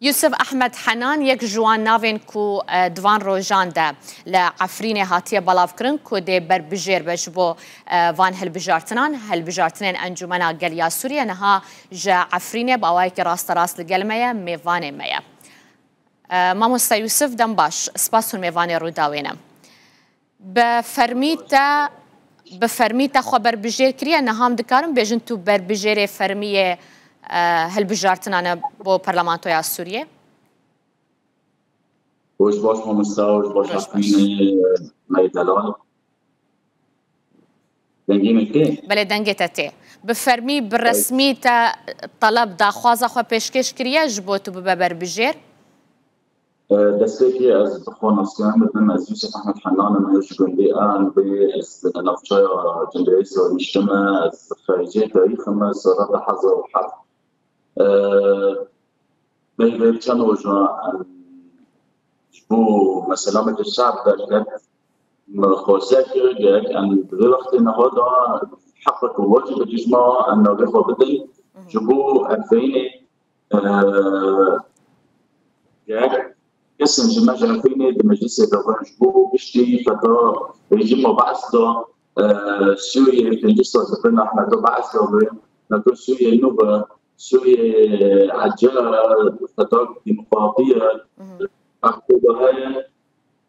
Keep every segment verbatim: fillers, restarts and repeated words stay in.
Yusuf Ahmed Henan yek ji wan navên ku, e, di van rojan de li Efrînê hatiye belavkirin ku dê berbijêr be ji bo, e, van hilbijartinan, hilbijartinên Encûmena Gel ya Sûriye niha ji Efrînê bi awayekî rasterast li gel me ye, mêvanê me ye. E, Mamoste Yusuf, dem baş, spas hûn mêvanê Rûdawê ne. Bi fermî te, bi fermî te xwe berbijêr kiriye, niha em dikarin bêjin tu berbijêrê fermî yê, e, hilbijartinan e bo Parlamentoya Sûriyê? Roj baş mamosta, roj baş Roj baş. Efrînê, me delal. Dengê min tê? Belê, dengê te tê. Bi fermî, bi resmî te teleb, daxwaza xwe pêşkêş kiriye ji bo tu bibe berbijêr? E, destpêkê ez bi xwe nasiyayî bidim, ez Yusuf Ehmed Henan im, ez ji gundê Erenbê, ez li navçeya Cindirêsa rûniştime, ez xerîcê tarîx im, sala du hezar û heft. E, Beyvê çend roja em ji bo mesela Meclisa Şe'b derket, me xwestiye kir, gerek em di vê wextê niha de heqek û wacîb bi dijma em navê xwe bidin, ji bo Efrînê, e, gerek kesên ji me ji Efrînê di meclisê de bin, ji bo giştî feta rejîma Be'es de, e, Sûriyê pêncî sal di bin rehmeta Be'es de be, nakin Sûriyê nû be, Sûriyê ecel fetak demokratî ye, Mhm. Eqtida heye,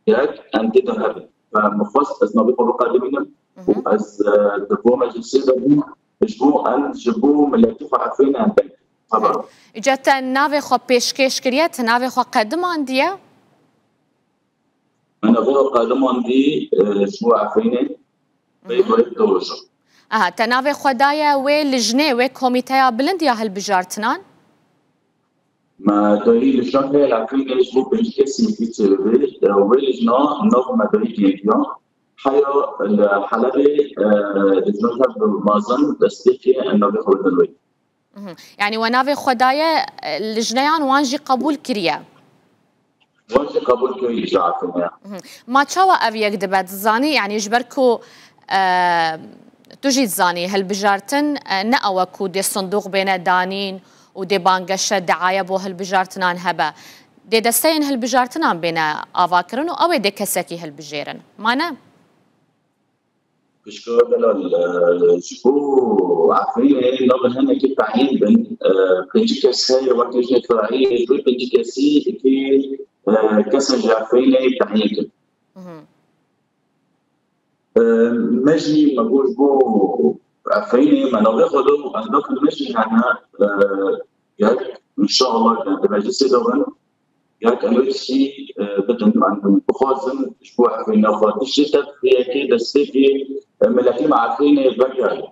yek entî de hebe. Ve min xwest ez navê xwe biqedimînim û Mhm. ez, e, di bo meclisê de bûm, ji bo em, ji bo miletî xwe Efrînê em deng. Xeber. Îca te navê xwe pêşkêş kiriye, te navê xwe qedimandiye? Min navê xwe qedimandî, e, ji bo Efrînê, Mhm. peyvê dojo. Aha, te navê xwe daye wê lijnê, wê komîteya bilind ya hilbijartinan? Me dayî lijna heye li Efrînê ji bo pêncî kesî yekî çêbir, e, wê lijna nav me dayî gêriya. Heya li Helebê, e, lijna hev mezin destpêkê em navê xwe bidin wê. Mhm. Yanî we navê xwe daye, e, lijneyan wan jî qebûl kiriye? Wan jî qebûl kiriye ji Efrînê. Mhm. Ma çawa ev yek dibe? Dizanî, yanî ji ber ku, e, tu jî dizanî, hilbijartin, e, ne ew e ku dê sindoq bêne danîn û dê bangeşe, diaye bo hilbijartinan hebe. Dê desteyên hilbijartinan bêne avakirin û ew ê dê kesekî hilbijêrin. Ma ne? Pişka delal, e, ji bo Efrînê nabin hinekî teyîn bin. E, pêncî kes heye wek lijnê fer'î, ji wê pêncî kesî yekî, e, kesên ji Efrînê teyîn kin. Mhm. E, me jî me got ji bo Efrînê me navê xwe da û ez daxil me jî hene, e, yek, înşallah, di meclisê de bin. Yek em wê tiştî, e, bidin, em bixwazin ji bo Efrîna xwe tiştê te yekê destpêkê, e, miletî me Efrînê vegihayê.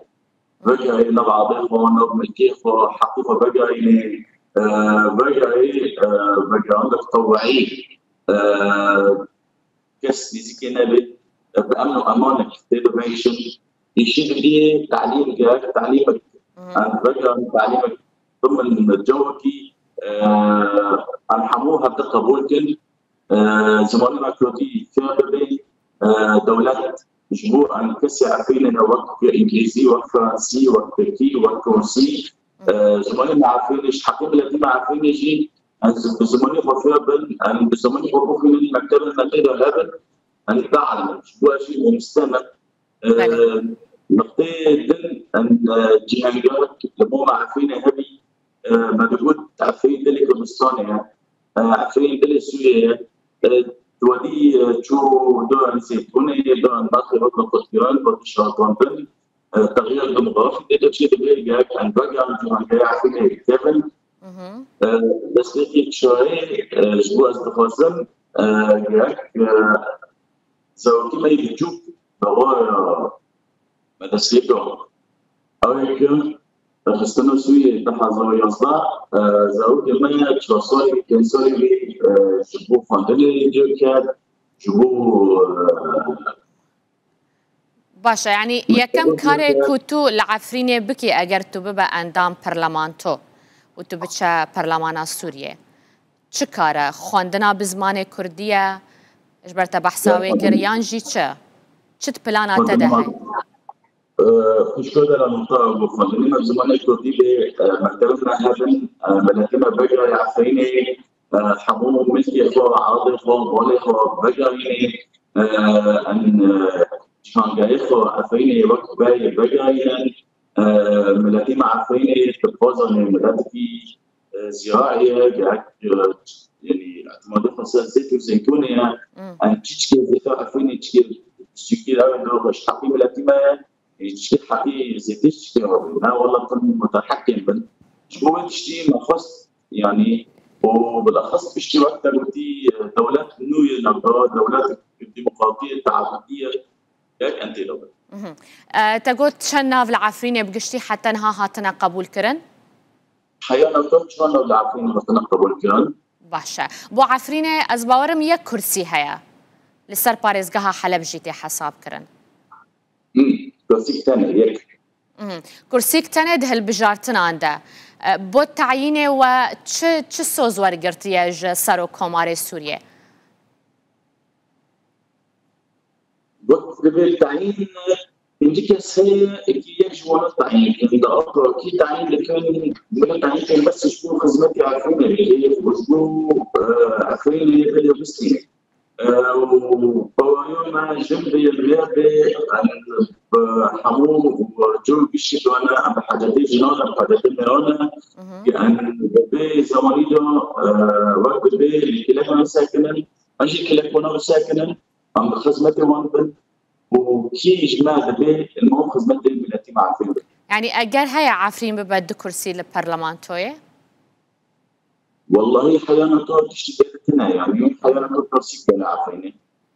Vegihayê nav avê xwe, nav milkê xwe, heqê xwe vegihayê, e, vegihayê, e, vegihayê tetewuî, e, kes nêzîkê nebe, e, bi emn û emanek tê de vegişin. Îşî didiyê telîm gerek, telîmek, Mhm. em vegihayê telîmek bimin cewekî, e, em hemû hevde qebûl kin. E, zimanê me kurdî fêr bibê, e, dewlet ji bo em kesê Efrînê ne wek îngilîzî, wek fransî, wek tirkî, wek rûsî, e, zimanê me Efrînê ji heqê miletî me Efrînê jî em zi-, bi zimanê xwe fêr bin, em bi zimanê xwe bixwînin, mektebên me tê de hebin, em bielimin. Ji bo ez jî mamosteyê me, e, Belê. Niqteyê din, em, e, cîhangerek li bo me Efrînê hebî, e, me digot Efrîn dilê Kurdistanê ye. E, Efrîn dilê Sûriyê ye. E, di wedî, e, çû doyan zêdbûnê, doyan nexê wek me qutkirin, wek şartandin, e, texyir demografî tê de çêdibe, gerek em vegerin cîhangerê Efrînê kevin. Mhm. E, destpêkê çayê, e, ji bo ez dixwazim, e, gerek, e, zarokê me yê biçûk, dawaya me destpê kir. Ew ê ki xistine Sûriyê du hezar û yazdeh, e, zarokê me çar salî, pênc salî wî, e, ji bo xwendinê cêr ket, ji bo, e, Baş e, yanî yekem karê ku tu li Efrînê bikî, eger tu bibe endam parlamento û tu biçe perlemana Sûriyê, çi kar e? Xwendina bi zimanê kurdî ye? Ji ber te behsa wê kir, yan jî çi? Çi di plana te de heye? Xwişko de la nota û xwendinê me bi zimanê kurdî bê, e, mektebên me hebin, e, miletê me vegirayî Efrînê, e, hemû milkê xwe, erdê xwe, malê xwe vegirayînê, e, em, e, şangeyê xwe Efrînê wek berê vegirayînin, e, miletê me Efrînê dixwazanê miletekî, e, ziraî ye, gerek, e, yanî îtimadê xwe ser zeyt û zeytûnê ye. Hmm. Em çiçkê zêde Efrînê çiçkê sûkê ew ê ji heqî miletî me ye. Ê, çi heqî zêde çi ne, wela tim mutaheqên bin. Ji bo wê tiştî me xwest, yanî, û bilaxis piştî wek te gotî, e, dewlet nû yê navda, dewlet demokratî yê, teabûdî yê, yek em tê de bin. Mhm. E, te got çend nav li Efrînê bi giştî heta niha hatine qebûlkirin? Heya navda çar nav li Efrînê hatine qebûlkirin. Baş e. Bo Efrînê ez bawerim yek kursî heye. Li ser parêzgeha Heleb jî tê hesabkirin. Hmm, kursîk tenê, yek. Mhm. Kursîk tenê di hilbijartinan de. E, bo tayînê we çi, çi soz wergirtiye ji Serokkomarê Sûriyê? Bo divê tayîn, pêncî kes heye, êkî yek ji wana tayîn dikin. Di ava kî tayîn dikin, bila tayîn dikin, bes ji bo xizmetê Efrînê dike, û ji bo, e, Efrînê bê bistîne. Û bawerî me jin bê, mêr bê, em bi hemû cûr giştî dane, em bi hecetê jinan, em bi hecetê mêran e, Mhm. em bi vê zemanî de, e, wek bi vê li kêlekan bisekinin, em jî kêlek wana bisekinin, em bi xizmetê wan bin û kî ji me dibê, em xizmetê miletî me Efrîn bin. Yanî eger heye Efrîn bibe du kursî li parlamentoyê? Wellahî heyana to tiştî zêde tune, yanî heyana to klasîk bela Efrînê.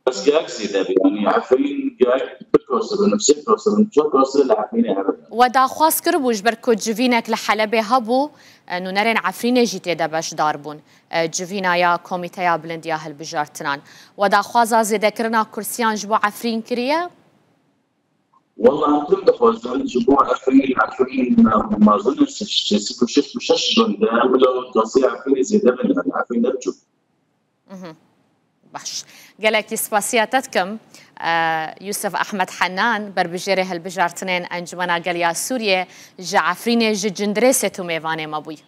Bes gerek zêde be, yanî Efrîn gerek du kursî bin, sê kursî bin, çar kursî li Efrînê hebe. We daxwaz kiribû ji ber ku civînek li Helebê hebû, e, nûnerên Efrînê jî tê de beşdar bûn. E, civîna ya Komîteya Bilind ya Hilbijartinan. We daxwaza zêdekirina kursiyan ji bo Efrîn kiriye? Wela em tim dixwazin ji bo Efrîn, Efrîn mezin e, sê sed û şêst û şeş gund e, bila kasê Efrînê zêde bin, yanî Efrîn ne biçûk. Mhm. Baş. Gelekî spasiya te dikim. E, Yusuf Ahmed Henan, berbijêrê hilbijartinên Encumena Gel ya Sûriyê, ji Efrînê ji Cindirêsê tu mêvanê me bûyî.